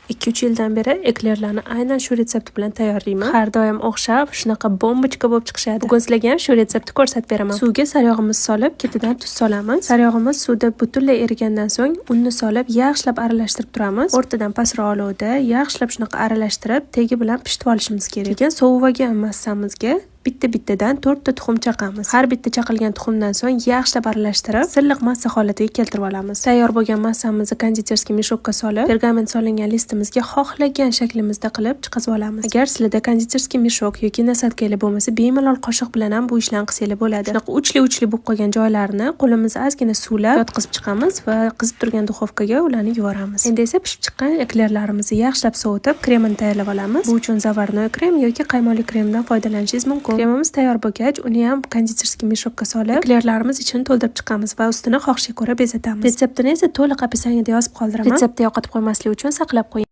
2-3 yildan beri eklerlarni aynan shu retsept bilan tayyorlayman. Har doim o'xshab, shunaqa бомбочка bo'lib chiqishadi. Bugun sizlarga ham shu retseptni ko'rsatib beraman. Suvga saryog'imizni solib, ketidan tuz solamiz. Saryog'imiz suvda butunlay erigandan so'ng unni solib, yaxshilab aralashtirib turamiz. O'rtadan pastroq olovda yaxshilab shunaqa aralashtirib, tegi bilan pishitib olishimiz kerak. Keyin sovib olgan massamizga bitta-bittadan to'rtta tuxum chaqamiz. Har bitta chaqilgan tuxumdan so'ng yaxshilab aralashtirib, silliq massa holatiga keltirib olamiz. Tayyor bo'lgan massamizni кондитерский мешок ka solib, pergament solingan listimizga xohlagan shaklimizda qilib chiqazib olamiz. Agar sizlarda кондитерский мешок yoki насадка lar bo'lmasa, bemalol qoshiq bilan ham bu ishlarni qilsanglar bo'ladi. Shunaqa uchli-uchli bo'lib qolgan joylarini qo'limizni ozgina suvlab yotqizib chiqamiz va qizib turgan duxovkaga ularni yuboramiz. Endi esa pishib chiqqan eklerlarimizni yaxshilab sovutib, kremini tayyorlab olamiz. Bu uchun заварной krem yoki qaymoqli kremdan foydalanishingiz mumkin. Kremimiz tayyor bo'lgach, uni ham кондитерский мешок ka solib, eklerlarimiz ichini to'ldirib chiqamiz va ustini xohishga ko'ra bezatamiz. Retseptini esa to'liq описание da yozib qoldiraman. Retseptni yo'qotib qo'ymaslik uchun saqlab qo'ying.